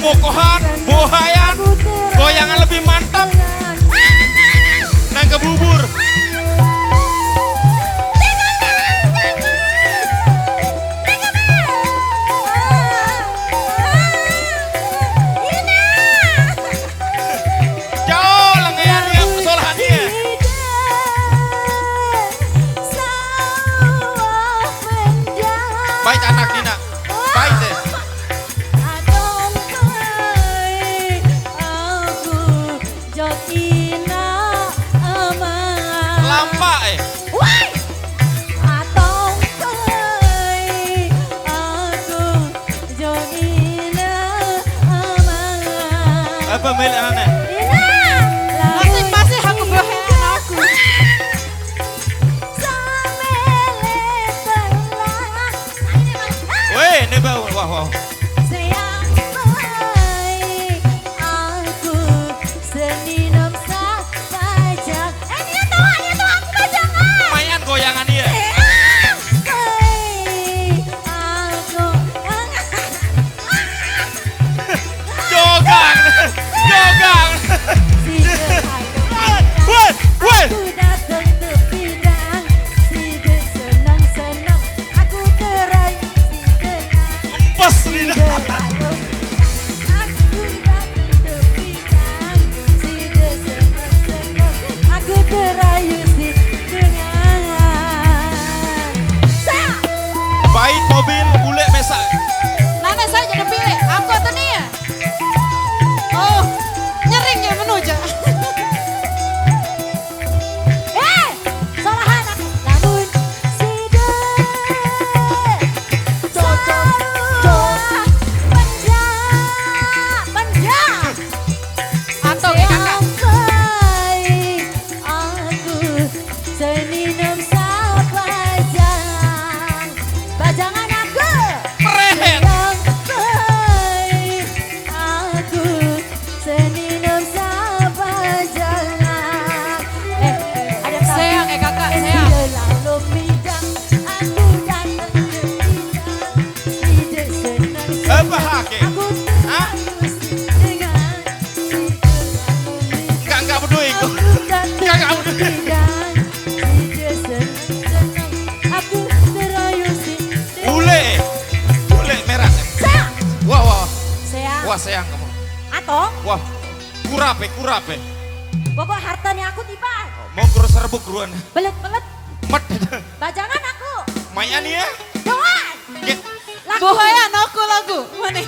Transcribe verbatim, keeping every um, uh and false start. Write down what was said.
Bokohan, bohayan, goyangan lebih mantap. Nang kebubur. Jauh lengan ya, solahannya. Baik anak Dina. Baik deh. Lampak eh. Apa milik aneh? Masih-masih aku bahagia aku. Weh, ini bau. Wah, wah. Lumayan goyangan iya. Jogang. Jogang. Weh, weh. Empes nih. Bait mobil ulek mesak. Nana saya jadi pilih. Aku tuh nih ya. Oh, nyering ya menuju. Eh, salah anak. Namun side cocok, cocok. Penjak, penjak. Atau kakak. Aku seni nom sapajang. Bajangan aku. Meret. Aku seni nom sapajang. Eh, ada sayang eh kakak sayang. Lalu midang aku datang ke kita. Tidak senang. Apa hake? Aku terus dengan Enggak, enggak peduli. Enggak, enggak peduli. Aku terayu si Bule. Bule merah. Saya, Wah, wah. saya, Wah, sayang kamu. Atong, Wah. Kurape, kurape. Pokok hartanya aku tiba. Mau kurus serbuk ruan. Belet-belet, Met. Bajangan aku. Mayan ya. Doan. Ya. Lagu. Bohaya aku lagu. Mana?